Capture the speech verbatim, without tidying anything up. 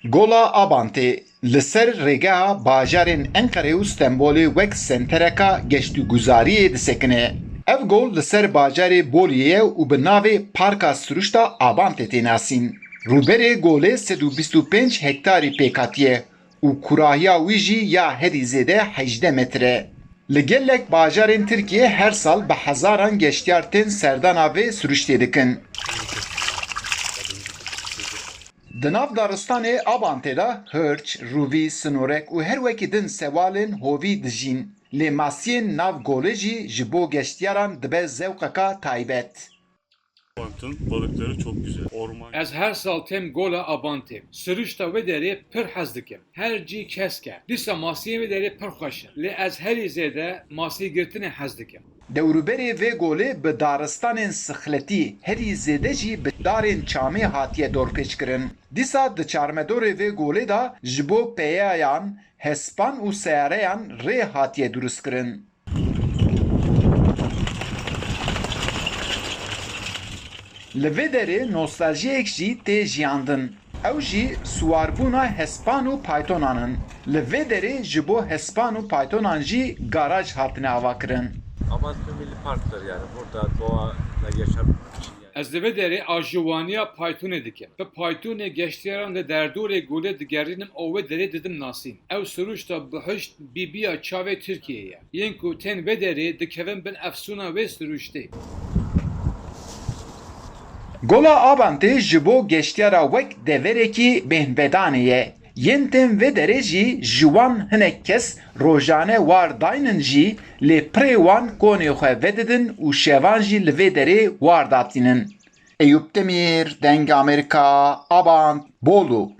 Gola Abantê li ser rêgeha bajarên Enqerê û Stenbolê wek sentereka geştûguzariyê disekine. Ev gol li ser bajarê Boliyê ye û bi navê Parka Siruşta Abantê tê nasîn. Rûberê golê sed û bîst û pênc hektarî pêk hatiye û kurahiya wî jî ya herî zêde hejdeh metre. Li gelek bajarên Tirkiyê her sal bi hezaran geştyar tên serdana vê siruştê dikin. Di nav daristanê Abantê de hirç, rûvî, sinorek û her wekî din sewalên hovî dijîn. Lê masiyên nav golê jî ji bo geştyaran dibe zewqeka taybet. Abant'ın balıkları çok güzel. Orman. Ez her sal têm gola Abantê. Siruşta wê derê pir hez dikim. Her cî kesk e. Dîsa masiyên wê derê pir xweş in. Lê ez herî zêde masî girtinê hez dikim. Dewrûberê vê golê bi daristanên sixletî, herî zêde jî bi darên çamê hatiye dorpêçkirin. Dîsa di çarmedorê vê golê de ji bo peyayan, hespan û seyareyan rê hatiye durustkirin. Li vê derê nostaljiyek jî tê jiyandin. Ew jî siwarbûna hespan û paytonan in. Li vê derê ji bo hespan û paytonan jî garaj hatine avakirin. Abant bir milli parktır yani. Burada doğayla yaşam için yani. Ez li vê derê aşîvaniya paytonê dikim. Bi paytonê geştyaran li derdorê golê digerînim û wê derê didim nasîn. Ew siruşta bihişt bîbiya çavê Tirkiyê ye. Yên ku tên vê derê dikevin bin efsûna wê siruştê. Gola Abantê ji bo geştyara wek deverekî bêhnvedanê ye. Yên tên vê derê jî ji wan hinek kes rojane war daynin jî, lê pirê wan konê xwe vedidin û şevan jî li vê derê war datînin. Eyûp Demîr, Dengê Amerîka, Abant, Bolu.